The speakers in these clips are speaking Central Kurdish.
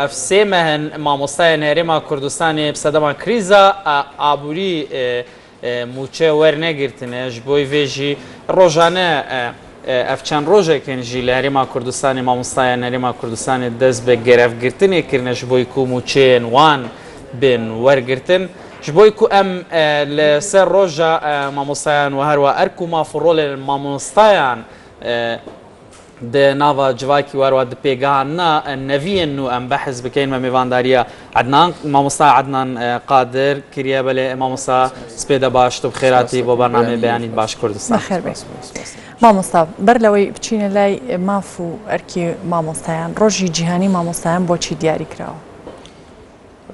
Ev sê meh in mamostayên Herêma Kurdistanê bi sedema krîza aborî mûçe wernegirtine. Ji bo vê jî rojane ev çend rojek in jî li Herêma Kurdistanê mamostayên Herêma Kurdistanê dest bi gerevgirtinê kirine ji bo ku mûçeyên wan bên wergirtin. Ji bo ku em li ser roja mamostayan û herwiha erk û maf û rolên mamostayan Di nava civakî û herwiha di pêgeha na neviyên nû em behs bikeyn me mêvandariya Ednan mamosta Ednan Qadir kiriye belê mamosta spêde baş tu bi xêr hatî bo bernameyê Beyanît Baş Kurdistan. Bexêr bê. Mamosta ber lewey biçîne lay maf û erkê mamostayan rojî cîhanî mamostayan boçî diyarî kirawe?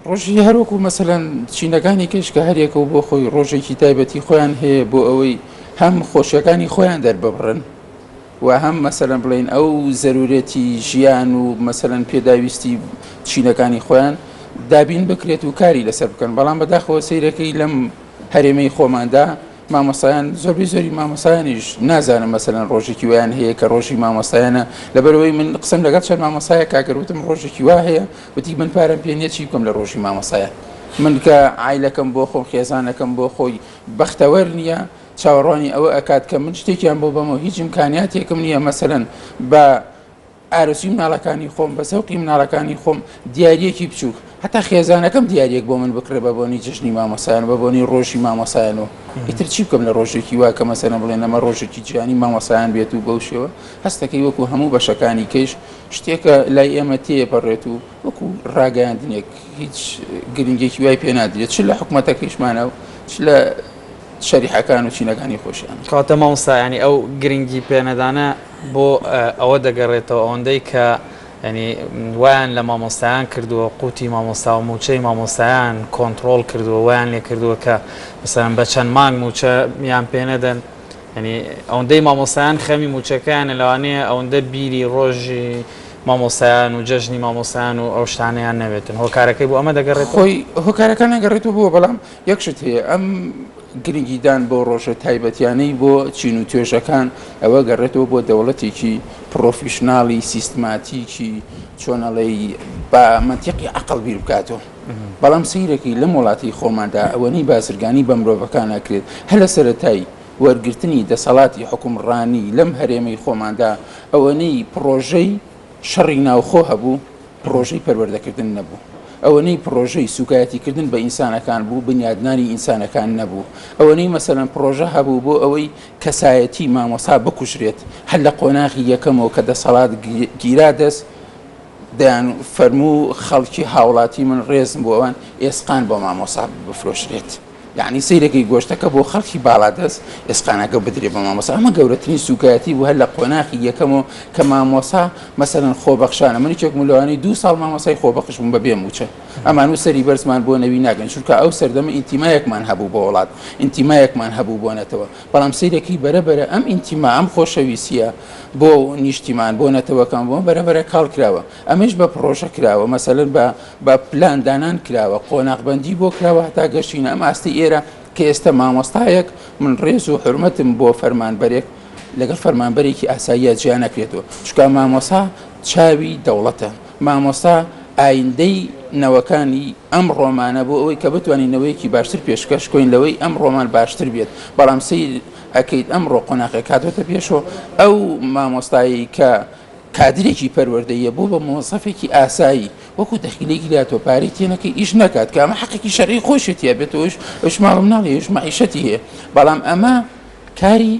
ڕۆژی هەر وەکو مەسەلەن چینەکانی کەش کە هەریەکە و بۆ خۆی ڕۆژێکی تایبەتی خۆیان هەیە بۆ ئەوەی هەم خۆشیەکانی خۆیان دەرببڕن و هەم مەسەلەن بڵین ئەو زەرورەتی ژیان و مەسەلەن پێداویستی چینەکانی خۆیان دابین بکرێت و کاری لەسەر بکەن بەڵام بەداخەوە سەیرەکەی لەم هەرێمەی خۆماندا مامۆستایان زۆربەی زۆری مامۆستایانیش نازانم مەسەلەن ڕۆژێکی وایان هەیە کە ڕۆژی مامۆستایانە لەبەرەوەی من قسەم لەگەڵ چەند مامۆستایە کاکرد وتم ڕۆژێکی وا هەیە وتی من پارەم پێ نییە چی بکەم لە ڕۆژی مامۆستایان من کە عایلەکەم بۆ خۆم خێزانەکەم بۆ خۆی بەختەوەر نییە چاوەڕوانی ئەوە ئەکات کە من شتێکیان بۆ بەمەوە هیچ ئیمکانیاتێکم نییە مەسەلەن بە ئارەزووی مناڵەکانی خۆم، بە زەوقی مناڵەکانی خۆم دیارییەکی بچووک، هەتا خێزانەکەم دیارییەک بۆ من بکڕێ بە بۆنەی جەژنی مامۆستایان و بە بۆنەی ڕۆژی مامۆستایان و ئیتر چی بکەم لە ڕۆژێکی وا کە مەسەلەن بڵێن ئەمە ڕۆژێکی جیهانی مامۆستایان بێت و بەو شێوە هەستەکەی وەکو هەموو بەشەکانی کەیش شتێکە لای ئێمە تێپەڕێت و وەکو ڕاگەیاندنێک هیچ گرنگێکی وای پێ نادرێت چ لە حکومەتەکەیشمانە و چ لە شەریحەکان و چینەکانی خۆشیان. کەواتە مامۆستا یانی ئەو گرنگی پێنەدانە بۆ ئەوە دەگەڕێتەوە ئەوەندەی کە یانی وایان لە مامۆستایان کردووە قوتی مامۆستا و مووچەی مامۆستایان کۆنتڕۆڵ کردووە وایان لێ کردووە کە مەسەلەن بە چەند مانگ مووچە یان پێ نەدەن یانی ئەوەندەی مامۆستایان خەمی مووچەکەیانە لەوانەیە ئەوەندە بیری ڕۆژی مامۆستایان و جەژنی مامۆستایان و ئەو شتانەیان نەبێتن هۆکارەکەی بۆ ئەمە دەگەڕێتەوە؟ خۆی هۆکارەکان نەگەڕێتەوە بۆ بەڵام یەک شت هەیە ئەم گرنگیدان بۆ ڕۆژە تایبەتیانەی بۆ چین و توێژەکان ئەوە گەڕێتەوە بۆ دەوڵەتێکی پڕۆفیشناڵی سیستماتیکی چۆن ئەڵێی بە مەنتیقی عەقڵ بیر بکاتەوە بەڵام سەیرەکەی لەم وڵاتی خۆماندا ئەوەنەی بازرگانی بە مرۆڤەکان ئەکرێت هەر لە سەرەتای وەرگرتنی دەسەڵاتی حوکمڕانی لەم هەرێمەی خۆماندا ئەوەنەی پڕۆژەی شەڕی ناوخۆ هەبوو، پڕۆژەی پەروەردەکردن نەبوو. ئەوەنەی پڕۆژەی سوکایەتیکردن بە ئینسانەکان بوو، بنیادنانی ئینسانەکان نەبوو. ئەوەنەی مەسەلەن پڕۆژە هەبوو بۆ ئەوەی کەسایەتی مامۆستا بکوژرێت، هەر لە قۆناغی یەکەمەوە کە دەسەڵات گیرا دەست، دەیان فەرموو خەڵکی هاوڵاتی من ڕێزم بۆ ئەوان، ئێسقان بۆ مامۆستا بفرۆشرێت. یەعنی سەیرەکەی گۆشتەکە بۆ خەڵکی باڵادەست ئێسقانەکە بدرێ بە مامۆستا ئەمە گەورەترین سوکایەتی بوو هەر لە قۆناخی یەکەمەوە کە مامۆسا مەسەلەن خۆبەخشانە من یەکێکم لەوانەی دوو ساڵ مامۆسای خۆبەخش بووم بە بێ مووچە ئەمان و سەری بەرزمان بۆ نەوی ناگەن چونکە ئەو سەردەمە ئینتیمایەکمان هەبوو بۆ وڵات ئینتیمایەکمان هەبوو بۆ نەتەوە بەڵام سەیرەکەی بەرە بەرە ئەم ئینتیما ئەم خۆشەویستیە بۆ نیشتیمان بۆ نەتەوەکان بۆ بەرە بەرە کاڵ کراوە ئەمەش بە پڕۆژە کراوە مەسەلەن بە بە پلان دانان کراوە، قۆناغبەندی بۆ کراوە هەتا گەشتینە ئەم ئاستەی ئێرە کە ئێستا مامۆستایەک من ڕێز و حورمەتم بۆ فەرمانبەرێک لەگەڵ فەرمانبەرێکی ئاساییە جیا نەکرێتەوە چونکە مامۆستا چاوی دەوڵەتە مامۆستا ئایندەی نەوەکانی ئەم ڕۆمانە بۆ ئەوەی کە بتوانین نەوەیەکی باشتر پێشکەش کۆین لەوەی ئەم ڕۆمان باشتر بێت بەڵام سەیر ئەکەیت ئەمڕۆ قۆناغێک هاتۆتە پێشەوە ئەو مامۆستایی کە کادرێکی پەروەردەییە بۆ بە مۆزەفێکی ئاسایی وەکو دەخیلێکی لاتۆ پارەی تێنەکەی ئیش نەکات کە ئەمە حەقێکی شەرعی خۆشی تیا بێت ئەوش ئەوش ماڵ و مناڵی ئەوش مەعیشەتی هەیە بەڵام ئەمە کاری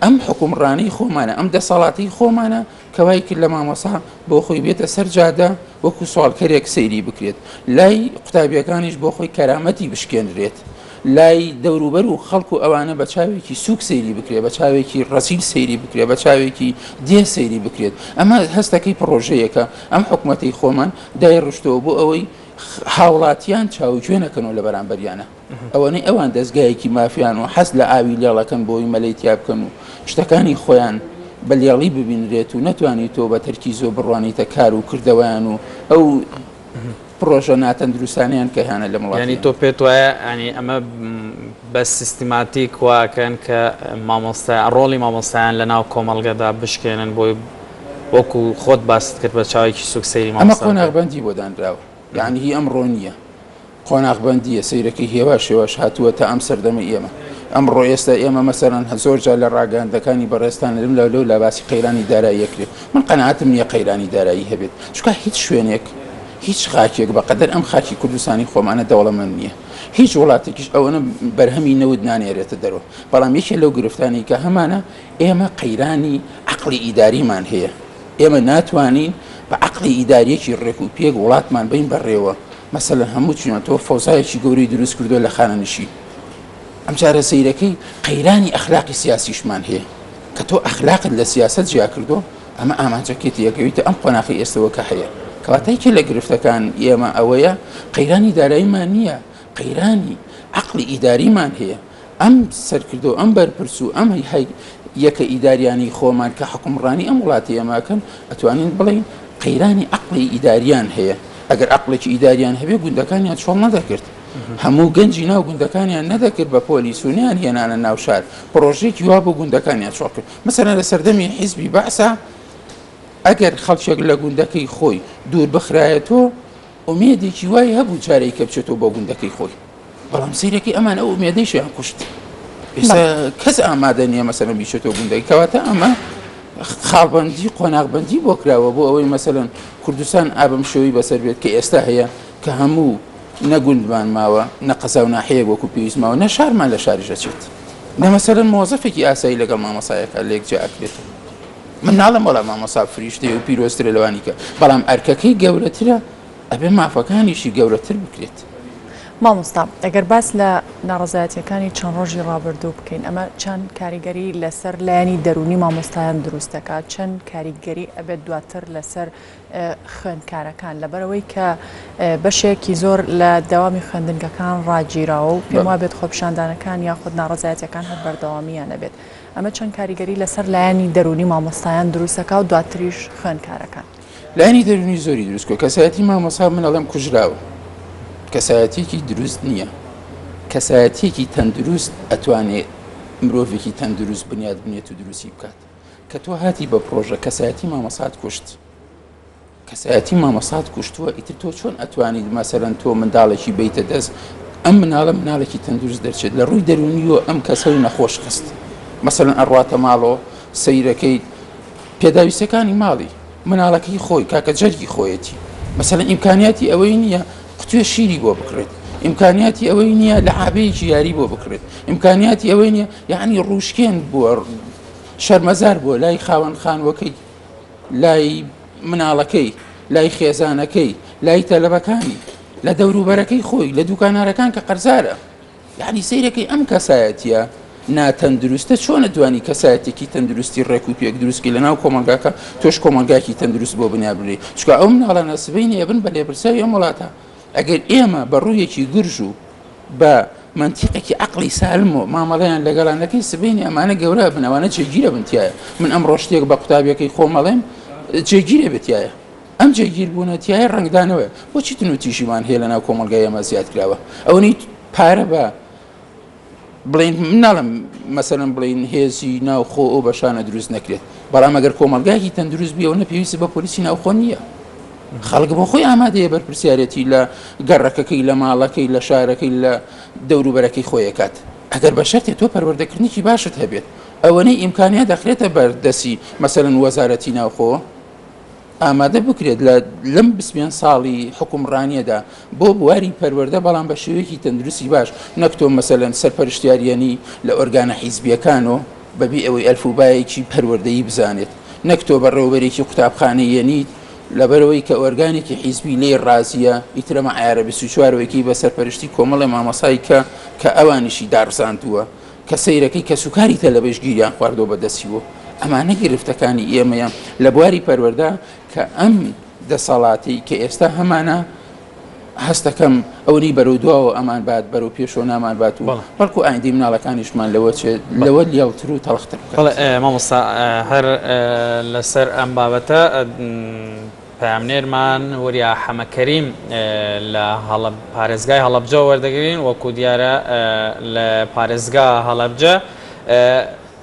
ئەم حکومڕانی خۆمانە ئەم دەسەڵاتی خۆمانە کە وای کرد لە مامۆسا بۆ خۆی بێتە سەر جادە وەکو سواڵکەرێک سەیری بکرێت لای قوتابیەکانیش بۆ خۆی کەرامەتی بشکێنرێت لای دەوروبەر و خەڵک و ئەوانە بە چاوێکی سووک سەیری بکرێت، بە چاوێکی ڕەزیل سەیری بکرێت، بە چاوێکی دێ سەیری بکرێت. ئەمە هەستەکەی پڕۆژەیەکە ئەم حکومەتەی خۆمان دایڕشتەوە بۆ ئەوەی هاوڵاتیان چاوگوێ نەکەنەوە لە بەرامبەریانە. ئەوەنەی ئەوان دەزگایەکی مافیان و حەز لە ئاوی لێڵەکەن بۆ ئەوەی مەلەی تیا بکەن و شتەکانی خۆیان بە لێڵی ببینرێت و نەتوانی تۆ بە تەرکیزەوە بڕوانیتە کار و کردەوەیان و ئەو پڕۆژە ناتەندروستانەیان کە هەیانە لەم وڵاتەی یانی ئێمە. تۆ پێت وایە یانی ئەمە بە سیستماتیک واکەن کە مامۆستا ڕۆڵی مامۆستایان لە ناو کۆمەڵگەدا بشکێنن بۆی وەکو خۆت باست کرد بە چاوێکی سوک سەیری ئەمە مامۆستا بکەن؟ قۆناغبەندی بۆ دانراوە یانی هی ئەمڕۆ نییە. قۆناغبەندییە، سەیرەکەی هێواش هێواش هاتووە تا ئەم سەردەمەی ئێمە. ئەمڕۆ ئێستا ئێمە مەسەلەن زۆر جار لە ڕاگەیاندنەکانی بەڕێزتان لەم لاو لەو لا باسی قەیرانی دارایی ئەکرێ. من قەناعەتم نییە قەیرانی دارایی هەبێت. چونکە هیچ شوێنێک، هیچ خاکێک بە قەدەر ئەم خاکی کوردستانی خۆمانە دەوڵەمەند نییە. هیچ وڵاتێکیش ئەوەنە بەرهەمی نەوت نانێرێتە دەرەوە. بەڵام یەکێ لەو گرفتانەی کە هەمانە ئێمە قەیرانی عەقڵی ئیداریمان هەیە. ئێمە ناتوانین بە عەقڵی ئیداریەکی ڕێک و پێک وڵاتمان بەین بەڕێوە. مەسەلەن هەموو چینە تۆ فەوزایەکی گەورەی دروست کردووە لە خانەنشین. ئەمجارە سەیرەکەی قەیرانی ئەخلاقی سیاسیشمان هەیە. کە تۆ ئەخلاقت لە سیاسەت جیا کردووە ئەمە ئامانجەکەیتی ئەکەویتە ئەم قۆناخەی ئێستەوە کە هەیە. کەواتە یەکێ لە گرفتەکان ئێمە ئەوەیە قەیرانی داراییمان نییە، قەیرانی عەقڵی ئیداریمان هەیە. ئەم سەرکردە و ئەم بەرپرس و ئەم یەکە ئیداریانەی خۆمان کە حوکمڕانی ئەم وڵاتی ئێمە ئەکەن ئەتوانین بڵێین قەیرانی عەقڵی ئیداریان هەیە. ئەگەر عەقڵێکی ئیداریان هەبێ گوندەکانیان چۆڵ نەدەکرد. هەموو گەنجی ناو گوندەکانیان نەدەکرد بە پۆلیس و نەیان هێنانە ناو شار. پڕۆژەیەکی وا بۆ گوندەکانیان چۆڵ کرد. مەسەلەن لە سەردەمی حیزبی بەعسا ئەگەر خەڵکێک لە گوندەکەی خۆی دوور بخرایەتەوە ئومێدێکی وای هەبوو جارێک کە بچێتەوە بۆ گوندەکەی خۆی. بەڵام سەیرەکەی ئەمان ئەو ئومێدەیشیان کوشت. ئێستا کەس ئامادە نییە مەسەلەن بیچێتەوە گوندەکەی. کەواتە ئەمە خاڵبەندی قۆناغبەندی بۆ کراوە بۆ ئەوەی مەسەلەن کوردستان ئابم شێوەی بەسەر بێت کە ئێستا هەیە کە هەموو نە گوندمان ماوە نە قەزا و ناحیەیەک وەکو پێویست ماوە نە شارمان لە شاریش ئەچێت نە مەسەلەن مۆزەفێکی ئاسایی لەگەڵ مامۆسایەکە لێک جیا ئەکرێتەوە. من ناڵێم وەڵا مامۆسا فریشتەیە و پیرۆزترە لەوانی کە بەڵام ئەرکەکەی گەورەترە ئەبێ مافەکانیشی گەورەتر بکرێت. مامۆستا ئەگەر باس لە ناڕەزایەتیەکانی چەند ڕۆژی ڕابردوو بکەین ئەمە چەند کاریگەری لەسەر لایەنی دەروونی مامۆستایان دروست دەکات چەند کاریگەری ئەبێت دواتر لەسەر خوێندکارەکان لەبەرئەوەی کە بەشێکی زۆر لە دەوامی خوێندنگەکان ڕاگیراوە و پێم وابێت خۆپیشاندانەکان یاخود ناڕەزایەتیەکان هەر بەردەوامیان ئەبێت ئەمە چەند کاریگەری لەسەر لایەنی دەروونی مامۆستایان دروست دەکات و دواتریش خوێندکارەکان. لایەنی دەروونی زۆری دروست کردووە کەسایەتی مامۆستا من ئەڵێم کوژراوە کەسایەتیەکی دروست نییە کەسایەتیەکی تەندروست ئەتوانێ مرۆڤێکی تەندروست بنیات بنێت و دروستی بکات کە تۆ هاتی بە پرۆژە کەسایەتی مامۆسات کوشت کەسایەتی مامۆستات کوشتووە ئیتر تۆ چۆن ئەتوانیت مەسەلەن تۆ منداڵێکی بیتە دەست ئەم مناڵە مناڵێکی تەندروست دەرچێت لە ڕووی دەرونیەوە ئەم کەسەی نەخۆش خست مەسەلەن ئەڕواتە ماڵۆ سەیرەکەیت پێداویستەکانی ماڵی مناڵەکەی خۆی کاکە جەرگی خۆیەتی مەسەلەن ئیمکانیاتی ئەوەی نییە قوتوێ شیری بۆ بکڕێت ئیمکانیاتی ئەوەی نییە لە عابەیەکی یاری بۆ بکڕێت ئیمکانیاتی ئەوەی نییە یعنی ڕووشکێن بووە شەرمەزار بووە لای خاوەن خانووەکەی لای مناڵەکەی، لای خێزانەکەی، لای تەلەبەکانی، لە دەوروبەرەکەی خۆی، لە دوکانارەکان کە قەرزارە. یەعنی سەیرەکەی ئەم کەسایەتیە ناتەندروستە چۆن ئەتوانی کەسایەتێکی تەندروستی ڕێک و پێک دروست کەی لەناو کۆمەڵگاکە تۆش کۆمەڵگایەکی تەندروست بۆ بنیاد بنێی چونکە ئەو مناڵانە سبەینێ ئەبن بە لێپرسراوی ئەم وڵاتە ئەگەر ئێمە بە ڕوویەکی گرژ و بە مەنتیقێکی عەقڵی سالم و مامەڵەیان لەگەڵا نەکەین سبەینێ ئەمانە گەورە ئەبن ئەوانە جێگیر ئەبن تیایە من ئەمڕۆ شتێک بە قوتابیەکەی خۆم ئەڵێم جێگیر ئەبێت تیایە ئەم جێگیر بوونە تیایە ڕەنگدانەوەیە بۆچی توندوتیژیمان هەیە لەناو کۆمەڵگای ئێمە زیاد کراوە ئەوەنەی پارە بە بڵێین من ناڵێم مەسەلەن بڵێین هێزی ناوخۆ ئەو بەشانە دروست نەکرێت بەڵام ئەگەر کۆمەڵگایەکی تەندروست بی ئەوەنە پێویست بە پۆلیسی ناوخۆ نییە خەڵک بۆ خۆی ئامادەیە بەرپرسیارەتی لە گەڕەکەکەی لە ماڵەکەی لە شارەکەی لە دەوروبەرەکەی خۆیەکات ئەگەر بە شەرتێ تۆ پەروەردەکردنێکی باشت هەبێت ئەوەنەی ئیمکانیات دەخرێتە بەردەسی مەسەلەن وەزارەتی ناوخۆ ئامادە بکرێت لە لەم 25 ساڵی حوکمڕانیەدا بۆ بواری پەروەردە بەڵام بە شێوەیەکی تەندروستی باش نەک تۆ مەسەلەن سەرپەرشتیاریەنی لە ئۆرگانە حیزبیەکان و بەبێ ئەوەی ئەلفوبایەکی پەروەردەیی بزانێت نەک تۆ بەڕێوەبەرێکی قوتابخانەیەنیت لەبەرئەوەی کە ئۆرگانێکی حیزبی لێی ڕازیە ئیتر ئەمە عەیارە 24 وەکی بە سەرپەرشتی کۆمەڵێ مامۆسای کە کە ئەوانیشی داڕزاندووە کە سەیرەکەی کەسوکاری تەلەبەیش گیریان خواردووە بە دەستیوە. ئەمانە گرفتەکانی ئێمەیە لە بواری پەروەردە کە ئەم دەسەڵاتەی کە ئێستا هەمانە هەستەکەم ئەوەی بەرەو دواوە ئەمان بات بەرەو پێشەوە نامان بات و بەڵکو ئایندەی مناڵەکانیشمان لەوە چێت لەوە لێڵتر و تەڵختر بکات. مامۆستا هەر لەسەر ئەم بابەتە پەیامنێرمان وریا حەمەکەریم لە پارێزگای هەڵەبجەوە وەردەگرین، وەکو دیارە لە پارێزگا هەڵەبجە.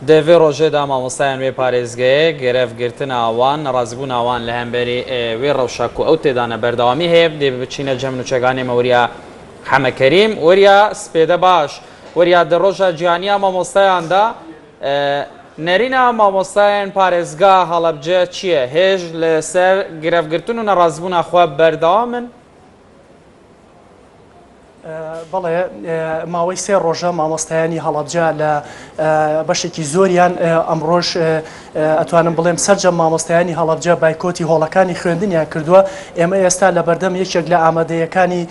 Di vê rojê de mamostayên wê parêzgehê grev girtina wan, nerazîbûna wan li hemberî wê rewşa ku ew tê de ne berdewamî heye. Dê biçîne cem nûçeganê me Wiriya Hemekerîm. Wiriya spêde baş. Wiriya di roja cîhanî ya mamostayan de nerîna mamostayên parêzgeha Helebce çi ye? Hêj li ser grevgirtin û nerazîbûna xwe berdewam in? بەڵێ ماوەی سێ ڕۆژە مامۆستایانی هەڵەبجە لە بەشێکی زۆریان ئەمڕۆژ ئەتوانم بڵێم سەرجەم مامۆستایانی هەڵەبجە بایکۆتی هۆڵەکانی خوێندنیان کردووە ئێمە ئێستا لە بەردەم یەکێک لە ئامادەیەکانی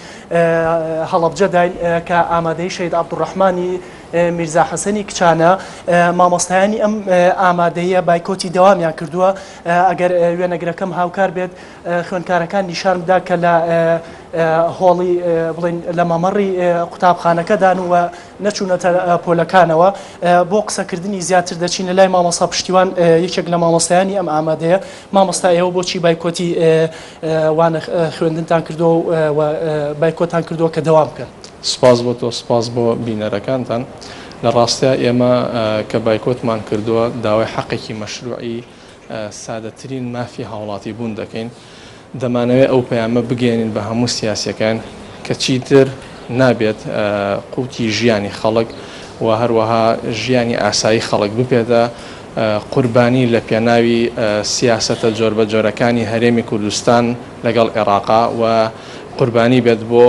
هەڵەبجەداین کە ئامادەی شەید عەبدوڕەحمانی میرزا حەسەنی کچانە مامۆستایانی ئەم ئامادەیە بایکۆتی دەوامیان کردووە ئەگەر وێنەگرەکەم هاوکار بێت خوێندکارەکان نیشان بدا کە لە هۆڵی بڵێن لە مەمەڕی قوتابخانەکەدان و نەچوونەتە پۆلەکانەوە بۆ قسەکردنی زیاتر دەچینە لای مامۆستا پشتیوان یەکێک لە مامۆستایانی ئەم ئامادەیە مامۆستا ئێوە بۆچی بایکۆتی وانە خوێندنتان کردووە و بایکۆتان کردووە کە دەوام بکەن؟ سپاس بۆ تۆ سپاس بۆ بینەرەکانتان لە ڕاستیا ئێمە کە بایکۆتمان کردووە داوای حەقێکی مەشروعی سادەترین مافی هاوڵاتی بوون دەکەین، دەمانەوێت ئەو پەیامە بگەیەنین بە هەموو سیاسیەکان کە چیتر نابێت قوتی ژیانی خەڵک و هەروەها ژیانی ئاسایی خەڵک ببێتە قوربانی لە پێناوی سیاسەتە جۆربەجۆرەکانی هەرێمی کوردستان لەگەڵ عێراقا و قوربانی بێت بۆ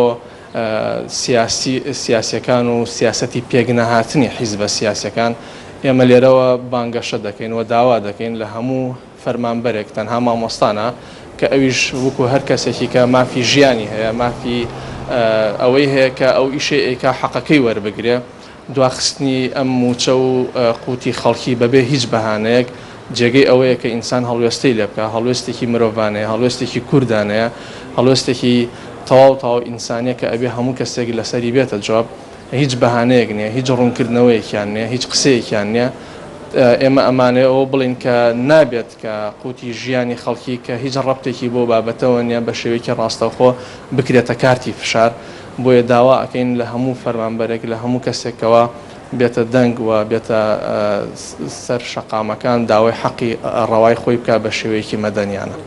سیاسی سیاسیەکان و سیاسەتی پێکنەهاتنی حیزبە سیاسیەکان، ئێمە لێرەوە بانگەشە دەکەین و داوا دەکەین لە هەموو فەرمانبەرێک تەنها مامۆستا نا کە ئەویش وەکو هەر کەسێکی کە مافی ژیانی هەیە مافی ئەوەی هەیە کە ئەو ئیشەی ئەیکا حەقەکەی وەربگرێ دواخستنی ئەم مووچە و قوتی خەڵکی بەبێ هیچ بەهانەیەک جێگەی ئەوەیە کە ئینسان هەڵوێستەی لێ بکا، هەڵوێستێکی مرۆڤانەیە، هەڵوێستێکی کوردانەیە، هەڵوێستێکی تەواو تەواو ئینسانیە کە ئەبێ هەموو کەسێک لەسەری بێتە جواب، هیچ بەهانەیەک نیە، هیچ ڕوونکردنەوەیەکیان نیە، هیچ قسەیەکیان نیە، ئێمە ئەمانەوێ ئەوە بڵێین کە نابێت کە قوتی ژیانی خەڵکی کە هیچ ڕەبتێکی بەو بابەتەوە نیە بە شێوەیەکی ڕاستەوخۆ بکرێتە کارتی فشار، بۆیە داوا ئەکەین لە هەموو فەرمانبەرێک لە هەموو کەسێک کەوا بێتە دەنگ و بێتە سەر شەقامەکان داوای حەقی ڕەوای خۆی بکا بە شێوەیەکی مەدەنیانە.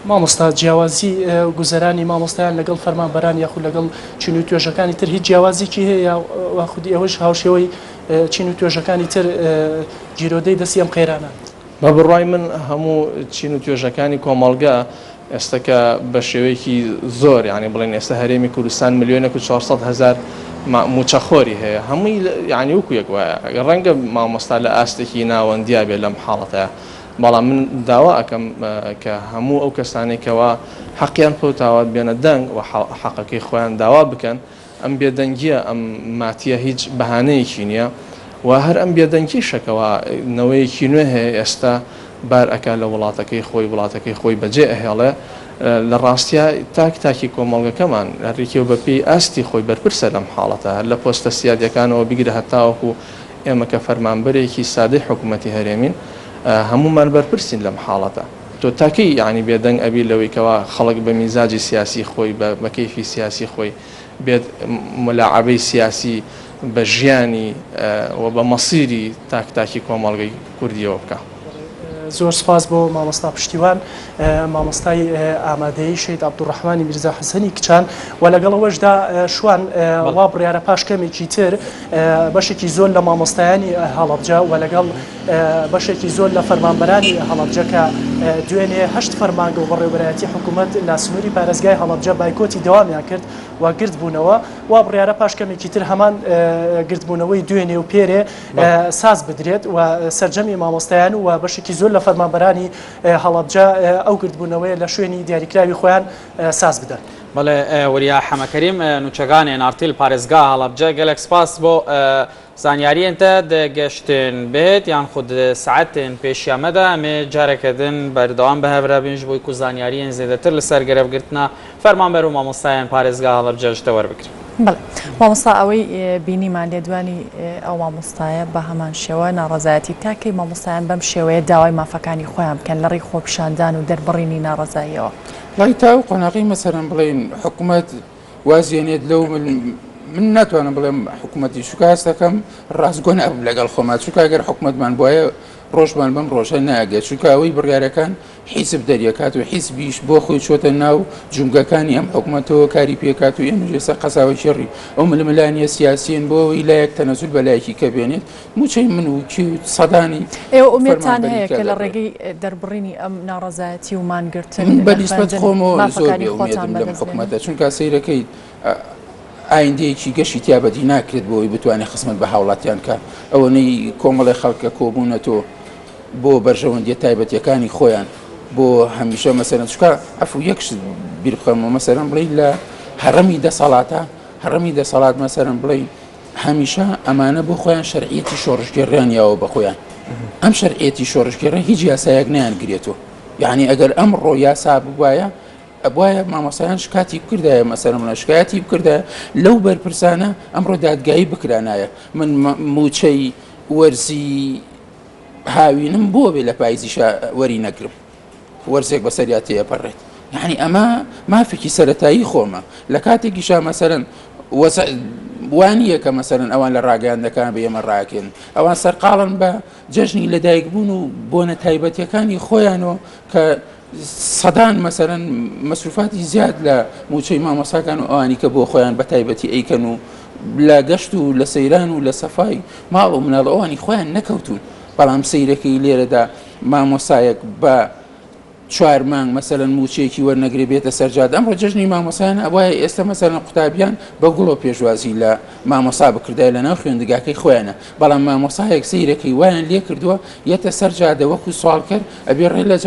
مامۆستا جیاوازی گوزەرانی مامۆستایان لەگەڵ فەرمانبەران یاخود لەگەڵ چین و توێژەکانی تر هیچ جیاوازیکی هەیە یاخود ئێوەش هاوشێوەی چین و توێژەکانی تر گیرۆدەی دەستی ئەم قەیرانەن؟ بە بڕوای من هەموو چین و توێژەکانی کۆمەڵگە ئێستا کە بە شێوەیەکی زۆر یانی بڵێن ئێستا هەرێمی کوردستان ملیۆنێک و 400 هەزار مووچەخۆری هەیە هەمووی یانی وەکو یەک وایە ڕەنگە مامۆستا لە ئاستێکی ناوەندیا بێ لەم حاڵەتە بەڵام من داوا ئەکەم کە هەموو ئەو کەسانەی کەوا حەقیان فەوتاوە بێنە دەنگ و حەقەکەی خۆیان داوا بکەن ئەم بێدەنگیە ئەم ماتیە هیچ بەهانەیەکی نیە و هەر ئەم بێدەنگیشە کەوا نەوەیەکی نوێ هەیە ئێستا بار ئەکا لە وڵاتەکەی خۆی وڵاتەکەی خۆی بەجێ ئەهێڵێ لە ڕاستیا تاک تاکی کۆمەڵگەکەمان هەریەکێ و بەپێی ئاستی خۆی بەرپرسە لەم حاڵەتە هەر لە پۆستە سیادیەکانەوە بیگرە هەتاوەکو ئێمە کە فەرمانبەرێکی سادەی حکومەتی هەرێمین هەموومان بەرپرسین لەم حاڵەتە. تۆ تا کەی یەعنی بێدەنگ ئەبی لەوەی کەوا خەڵک بە میزاجی سیاسی خۆی بە بە کەیفی سیاسی خۆی بێت مولاعەبەی سیاسی بە ژیانی و بە مەسیری تاک تاکی کۆمەڵگەی کوردیەوە بکا. زۆر سوپاس بۆ مامۆستا پشتیوان مامۆستای ئامادەیی شەهید عەبدولڕەحمانی میرزا حەسەنی کچان و لەگەڵ ئەوەشدا شوان وا بڕیارە پاش کەمێکی تر بەشێکی زۆر لە مامۆستایانی هەڵەبجە و لەگەڵ بەشێکی زۆر لە فەرمانبەرانی هەڵەبجە کە دوێنێ هەشت فەرمانگە و بەڕێوەبەرایەتی حکوومەت لە سنووری پارێزگای هەڵەبجە بایکۆتی دەوامیان کرد و گردبوونەوە، وا بڕیارە پاش کەمێکی تر هەمان گردبوونەوەی دوێنێ و پێرێ ساز بدرێت و سەرجەمی مامۆستایان و بەشێکی زۆر لە فەرمانبەرانی هەڵەبجە ئەو گردبوونەوەیە لە شوێنی دیاریکراوی خۆیان ساز بدەن. بەڵێ وریا حەمەکەریم نوچەگان ئێن ئاڕ تی لە پارێزگا هەڵەبجە گەلەک سپاس بۆ زانیاریێن تە دە گەشتێن بێت یان خود ساعەتێن پێشیا مەدە ئەمێ جارەکە دن بەردەوام بە هەڤرا بین ژ بۆی کو زانیاریێن زێدەتر لە سەر گرەڤ گرتنا فەرمانبەر و مامۆستایان پارێزگا هەڵەبجە ژ تە وەربگرین. بەڵێ مامۆستا ئەوەی بینیمان لێدوانی ئەو مامۆستایە بە هەمان شێوە ناڕەزایەتی تا کەی مامۆستایان بەم شێوەیە داوای مافەکانی خۆیان بکەن لە ڕێی خۆپیشاندان و دەربڕینی ناڕەزاییەوە؟ وەڵی تا ئەو قۆناغەی مەسەلەن بڵێین حکومەت واز یەنێت لەو. من ناتوانم بڵێم حکوومەتی چونکە هەست دەکەم ڕاستگۆ نابم لەگەڵ خۆما چونکە ئەگەر حکوومەتمان بواە ڕۆژمان بەم ڕۆژە ناگەێت چونکە ئەوەی بڕیارەکان حیزب دەریەکات و حیزبیش بۆ خۆی چۆتە ناو جومگەکانی ئەم حکومەتەوە کاری پێکات و ئێمەش ئێستا قەساوەکێڕی ئەو ململانیە سیاسیین بۆ ئەوەی لایەک تەنەزول بە لایەکی کە بێنێت موچەی من و کێ و سەدانی ئێوە ئومێدتان فەرمانبەری هەیە کە کە لە دەبڕێت. ڕێگەی دەربڕینی ئەم ناڕەزایەتی و مانگرتن من بە لە نیسبەت خوێندن خۆمەوە زۆر مافەکانی بێ خۆتان ئومێدم لەم بەدەست بێنن؟ حکومەتە چونکە سەیرەکەیت ئایندەیەکی گەشی تیا بەدی ناکرێت بۆ ئەوەی بتوانێت خزمەت بە هاوڵاتیان کە ئەوەنەی کۆمەڵێ خەڵکە کۆبوونەتەوە بۆ بەرژەوەندیە تایبەتیەکانی خۆیان بۆ هەمیشە مەسەلەن چونکە عەفو یەک شت بیر بخەمەوە مەسەلەن بڵێ لە هەڕەمی دەسەڵاتە هەڕەمی دەسەڵات مەسەلەن بڵێ هەمیشە ئەمانە بۆ خۆیان شەرعیەتی شۆڕشگێڕیان یاوە بە خۆیان ئەم شەرعیەتی شۆڕشگێڕە هیچ یاسایەک نیان گرێتەوە یعنی ئەگەر ئەمڕۆ یاسا ببایە ئەبوایە مامۆستایان شکاتی بکردایە مەسەلەن بڵێن شکایەتی بکردایە لەو بەرپرسانە ئەمڕۆ دادگایی بکرانایە من موچەی وەرزی هاوینم بۆ بێ لە پایزیشا وەری نەگرم وەرزێک بەسەریا تێپەڕێت یعنی ئەمە مافێکی سەتایی خۆمە لە کاتێکیشا مەسەرەن وانییە کە مەسەرەن ئەوان لە ڕاگەیاندەکان بە ئێمە ڕاکێن ئەوان سەرقاڵن بە جەژنی لەدایک بوون و بۆنە تایبەتەکانی خۆیانەوە کە سەدان مەسەرەن مەسروفاتی زیاد لە موچەی مامۆساکان و ئەوانی کە بۆ خۆیان بە تایبەتی ئەیکەن و لە گەشت و لە سەیران و لە سەفای ماڵ و مناڵ ئەوانی خۆیان نەکەوتون بەڵام سەیرەکەی لێرەدا مامۆسایەک بە چوار مانگ مەسەلەن موچەیەکی وەرنەگرێ بێتە سەر جادە ئەمڕۆ جەژنی مامۆسایان ئەبوایە ئێستا مەسەلەن قوتابیان بە گوڵەوە پێشوازی لە مامۆسا بکردایە لەناو خوێندگاکەی خۆیانە بەڵام مامۆسایەک سەیرەکەی وایان لێ کردووە یەتە سەر جادە وەکو سواڵکەر ئەبێ ڕێ لە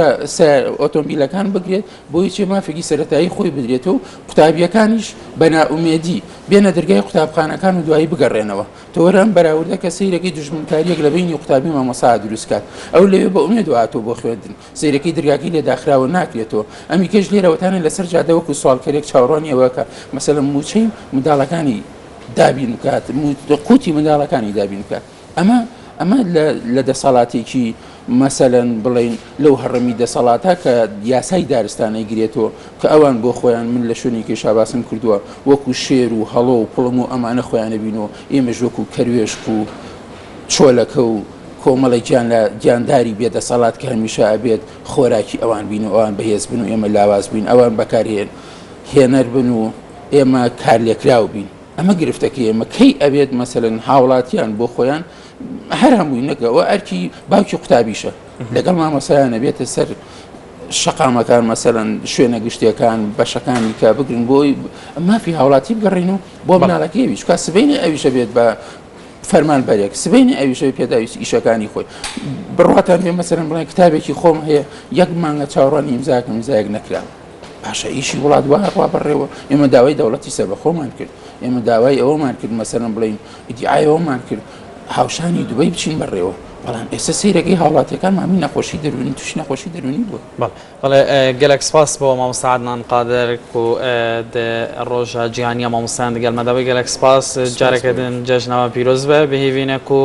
ئۆتۆمبیلەکان بگرێت بۆی چێ مافێکی سەرەتایی خۆی بدرێت و قوتابیەکانیش بە نائومێدی بێنە دەرگای قوتابخانەکان و دوایی بگەڕێنەوە تۆ وەرە ئەم بەراوردە کە سەیرەکەی دوژمنکاریەک لە بەینی قوتابی و مامۆستا دروست کات ئەو لەوێ بە ئومێدەوە هاتووە بۆ خوێندن سەیرەکەی دەرگاکەی لێ داخراوە ناکرێتەوە ئەمیکەش لێرەوەتانە لەسەر جادە وەکو سواڵکەرێک چاوەڕوانی ئەوە کە مەسەلەن مووچەی منداڵەکانی دابین بکات قوتی منداڵەکانی دابین بکات ئەمە ئەمە لە دەسەڵاتێکی مەسەلەن بڵێین لەو هەڕەمی دەسەڵاتە کە یاسای دارستانەی گرێتەوە کە ئەوان بۆ خۆیان من لە شوێنێکیشا باسم کردووە وەکو شێر و هەڵۆ و پڵنگ و ئەمانە خۆیان ئەبینەوە ئێمەش وەکو کەروێشک و چۆلەکە و کۆمەڵێک گیان لە گیانداری بێ دەسەڵات کە هەمیشە ئەبێت خۆراکی ئەوان بین و ئەوان بەهێز بن و ئێمە لاواز بین ئەوان بەکارهێن هێنەر بن و ئێمە کارلێکراو بین. ئەمە گرفتەکەی ئێمە کەی ئەبێت مەسەلەن هاوڵاتیان بۆ خۆیان هەر هەمووی نەکەوە ئەرکی باوکی قوتابیشە لەگەڵ مامۆسایان ئەبێتە سەر شەقامەکان مەسەلەن شوێنە گشتیەکان بەشەکانی کە بگرن بۆی مافی هاوڵاتی بگەڕین و بۆ مناڵەکەی ئەویش کا سبەینێ ئەویشە بێت بە فەرمان بەرێک سبەینێ ئەویشە پێداویست ئیشەکانی خۆی بڕواتان بێ مەسەلەن بڵێن کتابێکی خۆم هەیە یەک مانگە چاوەڕوانی ئیمزاکەم ئیمزایەک نەکراوە باشە ئیشی وڵات وا ڕوا بەڕێوە ئێمە داوای دەوڵەتی سەربەخۆمان کرد ئێمە داوای ئەوەمان کرد مەسەلەن بڵین ئیدیعای ئەوەمان کرد هاوشانی دوبەی بچین بەڕێوە بەڵام ئێستا سەیرەکەی هاوڵاتیەکان مامی نەخۆشی دەروونی تووشی نەخۆشی دەروونی بووە. بەڵێ گەلەک سپاس بۆ مامۆستا عەدنان قادر کو د ڕۆژا جیهانیە مامۆستایان دگەل مە دەبی گەلەک سپاس جارەکە دن جەژنەوە پیرۆز بە بهێڤینە کو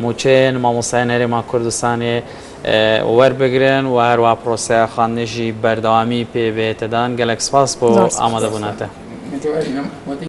موچەیەن مامۆستایان هەرێما کوردستانێ وەربگرن و هەروەها پرۆسەیا خواندنیشی بەردەوامی پێ بێتەدان گەلەک سپاس بۆ زۆر سپاس. ئامادەبووناتە. منتەواری نەم.